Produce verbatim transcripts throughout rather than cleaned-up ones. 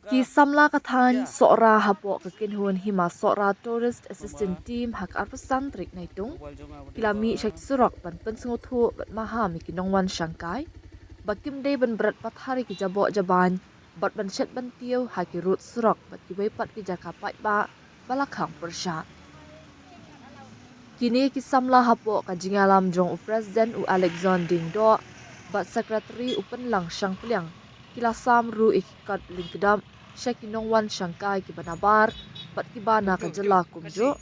Ki samla ka thaiñ Sohra hapoh ka kynhun Hima Sohra Tourist Assistance Team ha ka arphew san tarik Naitung ki la mih sha ki surok ban pynsngewthuh bad maham ïa ki nongwan shangkai ba kim dei ban bret pathar ïa ki jaboh jabain bad ban shet ban tiew ha ki rud surok bad kiwei pat ki jaka paidbah ba la khang pyrshah. Kine ki samla hapoh ka jingïalam jong u President u Alexon Diengdoh bad Secretary u Pynlang Shangpliang ki la sam ruh ïa ki kot lyngkdap sha ki nongwan shangkai kiba nabar bad kiba na ka jylla kumjuh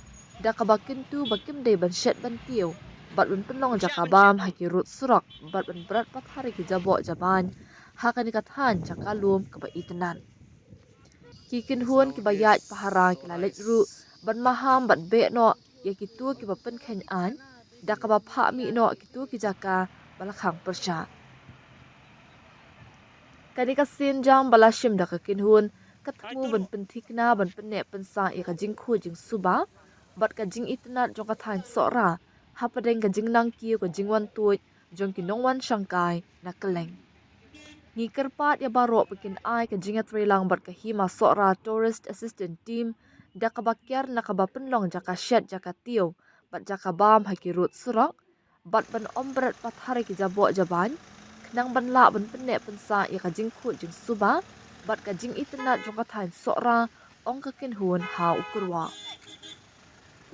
da kaba kyntu ba kim dei ban shet ban tiew bad ban pynlong jaka bam ha ki rud surok bad ban bret pathar ïa ki jaboh jabain ha kane ka thaiñ jaka lum kaba itynnad. Ki kynhun kiba ïaid pahara ki la leit ruh ban maham bad beh noh ïa kito kiba pynkheiñ aiñ da kaba phah mih noh kito ki jaka ba la khang pyrshah. Kane ka sienjam ba la shim da ka kynhun ka thmu ban pynthikna ban pynneh pynsah ïa ka jingkhuid jingsuba bad ka jingitynnad jong ka thaiñ Sohra hapdeng ka jingnang kiew ka jingwan tuid jong ki nongwan shangkai na kylleng. Ngi kyrpad ïa baroh ba kin ai ka jingïatreilang bad ka Hima Sohra Tourist Assistance Team da kaba kiar na kaba pynlong jaka shet jaka tiew bad jaka bam ha ki rud surok bad ban ym bret pathar ïa ki jaboh jabain khnang ban lah ban pynneh pynsah ïa ka jingkhuid jingsuba bad ka jingitynnad jong ka thaiñ Sohra, ong ka kynhun ha u kyrwoh.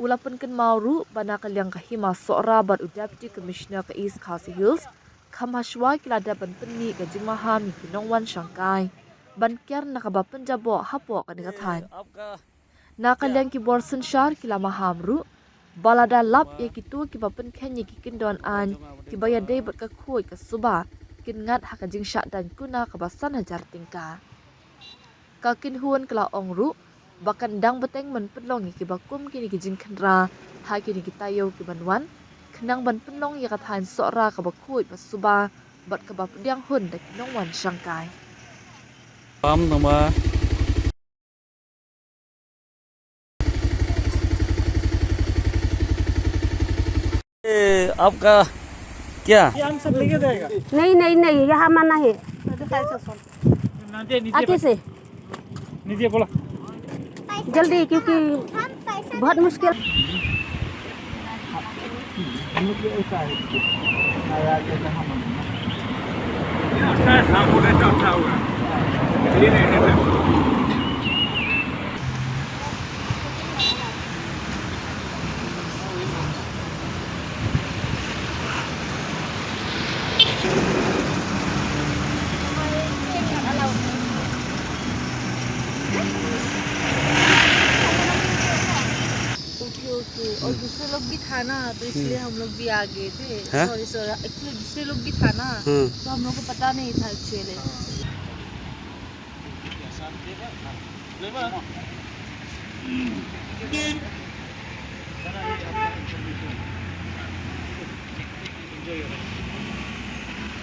U la pynkynmaw ruh ba na ka liang ka Hima Sohra bad u Deputy Commissioner ka East Khasi Hills kham hashwa ki la dep ban pynmih ka jingmaham ïa ki nongwan shangkai ban kiar na kaba pynjaboh hapoh kane ka thaiñ. Na ka liang ki bor synshar ki la maham ruh ba lada lap ïa kito kiba pynkheiñ ïa ki kyndon aiñ kiba ïadei bad ka khuid ka suba kin ngat ha ka jingshah daiñ kuna kaba san hajar tyngka. Ka kynhun ka la ong ruh ba kan dang bteng ban pynlong ïa kiba kum kine ki jingkhynra ha kine ki taïew ki ban wan khnang ban pynlong ïa ka thaiñ Sohra kaba khuid ba suba bad kaba pdiang hun da ki nongwan shangkai. Pam tang ba. ये आपका क्या? ये हम सब लेके जाएगा। नहीं, नहीं, नहीं, यहाँ मना है। आगे से। नीचे बोला। जल्दी, क्योंकि बहुत मुश्किल। ओके, ओके। और दूसरे लोग भी था ना, तो इसलिए हम लोग भी आ गए थे। हाँ? सॉरी, सॉरी। एक्चुअली दूसरे लोग भी था ना, हाँ। तो हम लोग को पता नहीं था एक्चुअली।